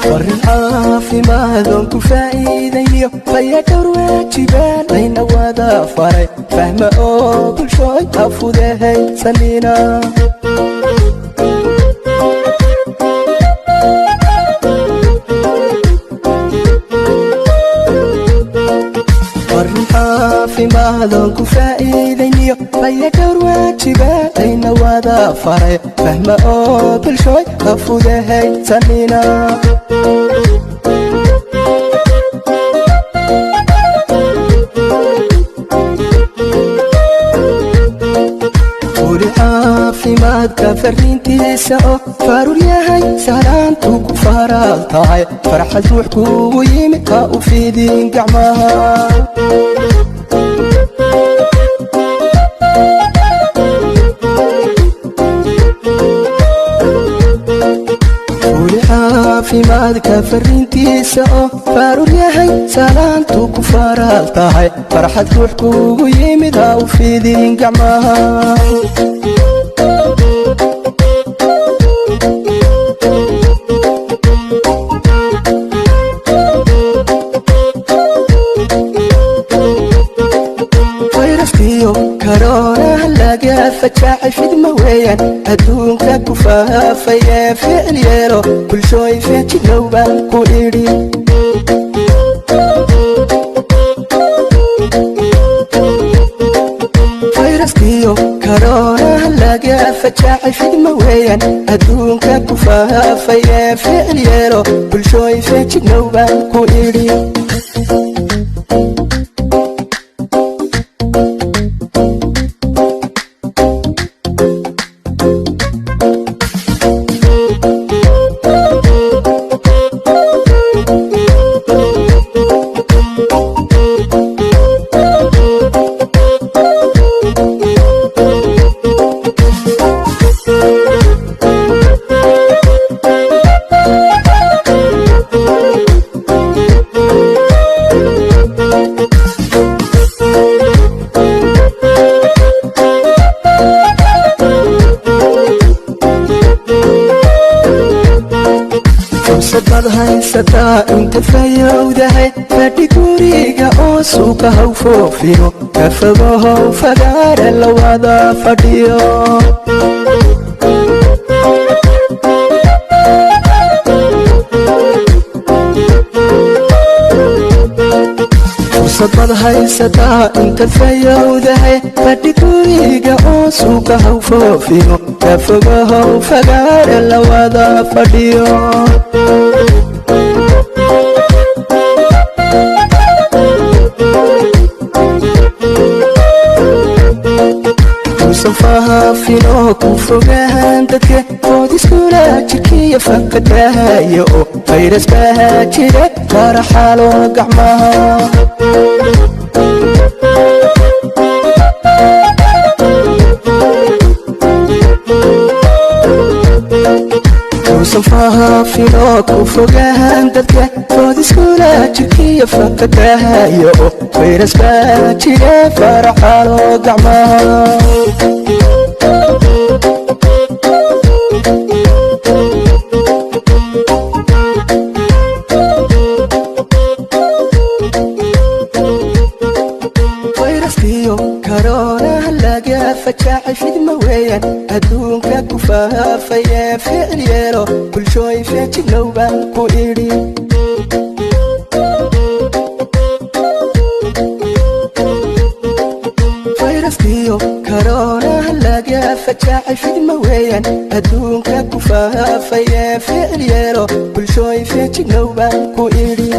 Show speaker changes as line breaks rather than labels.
Farin caafimaadon ku faa'iidayniyo fayadhowr waajibaan layna wada faray, fahma oo bulshooy ha fudehaysanina. Farin caafimaadon ku faa'iidayniyo fayadhowr waajibaan layna wada faray, fahma oo bulshooy ha fudehaysanina. Weli caafimaadka farriintiisa oo faruur yahay salaantu ku faraal tahay, farxad ruux kugu yimid ha u fidin gacmaha. Weli caafimaadka farriintiisa oo faruur yahay salaantu ku faraal tahay, farxad ruux kugu yimid ha u fidin gacmaha. Fayraskiyo karoonaha laga fajaacay fidma weeyaan adduunka ku faafayee, ficil yeelo bulshooy, feejignow baan ku idhi. Fayraskiyo karoonaha laga fajaacay fidma weeyaan adduunka ku faafayee, ficil yeelo bulshooy, feejignow baan ku idhi. Fursad baad haysataa inta fayowdahay, fadhi guriga oo suuqa haw foofino, ka fogohow fagaare la wada fadhiyo. Fursad baad haysataa inta fayowdahay, fadhi guriga oo suuqa haw foofino, ka fogohow fagaare la wada fadhiyo. Uusan faahaafinoo ku fogahan dadka foodiskula jirkiya faqadaayo oo fayras baa jira, faraxalo gacmaha. Uusan faahaafinoo ku fogahan dadka foodiskula jirkiya faqadaayo oo fayras baa jira, faraxalo gacmaha. Fayraskiyo karoonaha laga fajaacay fidma weeyaan adduunka ku faafayee, ficil yeelo bulshooy, feejignow baan ku idhi. Fayraskiyo karoonaha laga fajaacay fidma weeyaan adduunka ku faafayee, ficil yeelo bulshooy, feejignow baan ku idhi.